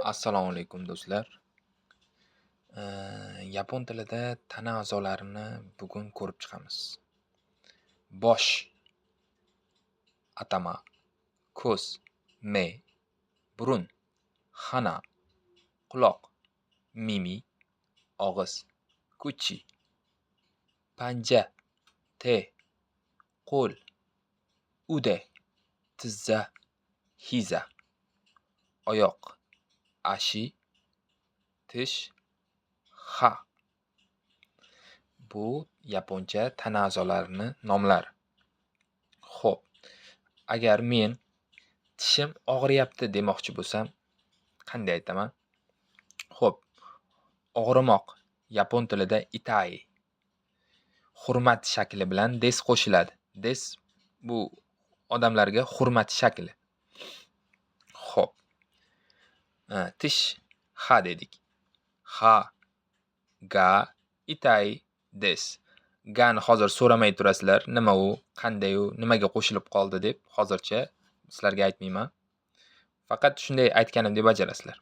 Assalomu alaykum, do'stlar. Yapon tilida tana a'zolarini bugun ko'rib chiqamiz. Bosh atama, ko'z me, burun hana, quloq mimi, og'iz kuchi, panja te, qo'l ude, tizza hiza, oyoq ashi, tish ha. Bu yaponcha tana a'zolarini nomlari. Xo'p, agar men tishim og'riyapti demoqchi bo'lsam, qanday aytaman? Xo'p, og'rimoq yapon tilida itai. Hurmat shakli bilan des qo'shiladi. Des bu odamlarga hurmat shakli. Xo'p. Tish ha dedik. Ha ga itai des. Gani hozir so'ramay turasizlar, nima u, qanday u, nimaga qo'shilib qoldi deb hozircha sizlarga aytmayman. Faqat shunday aytganimdek bajarasizlar.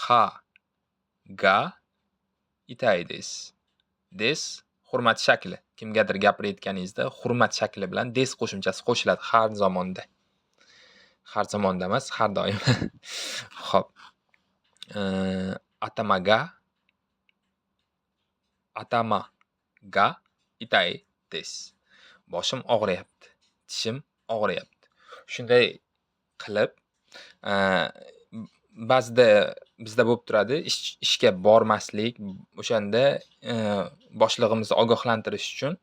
Ha ga itai des. Des hurmat shakli. Kimgadir gapirayotganingizda hurmat shakli bilan des qo'shimchasi qo'shiladi har zamonda. Har zamonda emas, har doim. Xo'p. Atama ga atama ga itai des. Boshim og'riyapti, tishim og'riyapti. Shunday qilib, ba'zida bizda bo'lib turadi, ishga bormaslik, o'shanda boshlig'imizni ogohlantirish uchun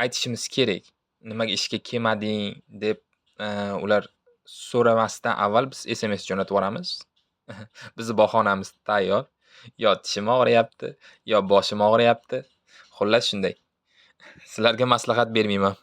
aytishimiz kerak. Nimaga ishga kelmading deb ular so'ramasdan avval biz SMS jo'natib yuboramiz. Bizni bahonamiz tayyor. Yo tishim og'riyapti, yo boshim og'riyapti. Xullas, shunday. Sizlarga maslahat bermayman.